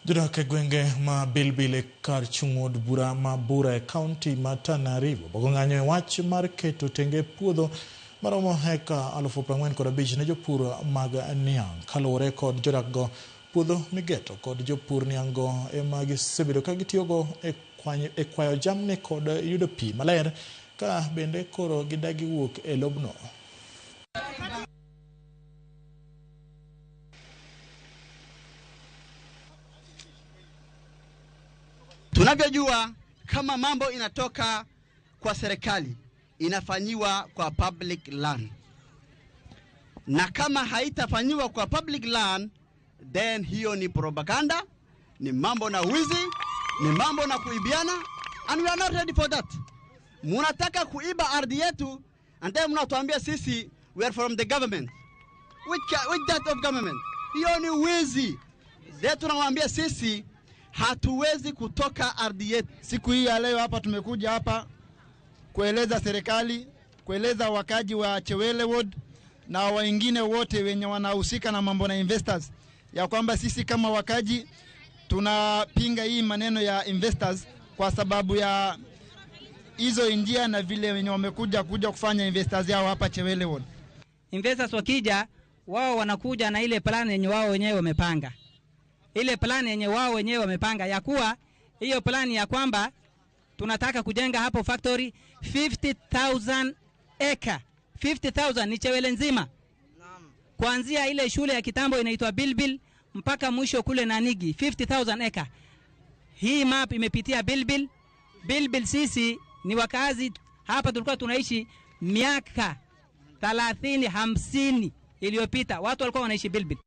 Jodak e gwenge ma Bilbil e kar chung' od bura ma Bura e kaunti ma Tana River obago ng'anyo e wach mar keto tenge puodho maromo heka 45,000 ne jopur mag niang'. Kaluwore kod jodak go, puodho migeto kod jopur niang' go ema gisebedo ka gitiyogo e e kwayo jamni kod yudo pi maler ka bende koro gidagi wuok e lobno. Tunavyojua kama mambo inatoka kwa serikali inafanyiwa kwa public land, na kama haitafanyiwa kwa public land, then hiyo ni propaganda, ni mambo na wizi, ni mambo na kuibiana, and we are not ready for that. Munataka kuiba ardhi yetu and then mnatuambia sisi we are from the government. Which that of government? Hiyo ni wizi. Then tunawaambia sisi hatuwezi kutoka ardhi yetu. Siku hii ya leo hapa tumekuja hapa kueleza serikali, kueleza wakaji wa Chewele Ward na wengine wote wenye wanahusika na mambo na investors ya kwamba sisi kama wakaji tunapinga hii maneno ya investors kwa sababu ya hizo njia na vile wenye wamekuja kuja kufanya investors yao hapa Chewele Ward. Investors wakija, wao wanakuja na ile plan yenye wao wenyewe wamepanga, ile plan yenye wao wenyewe wamepanga ya kuwa hiyo plan ya kwamba tunataka kujenga hapo factory 50,000 acre. 50,000 ni Chewele nzima, kuanzia ile shule ya kitambo inaitwa Bilbil mpaka mwisho kule Nanigi, 50,000 acre. Hii map imepitia Bilbil. Bilbil sisi ni wakazi hapa, tulikuwa tunaishi miaka 30 50 iliyopita, watu walikuwa wanaishi Bilbil.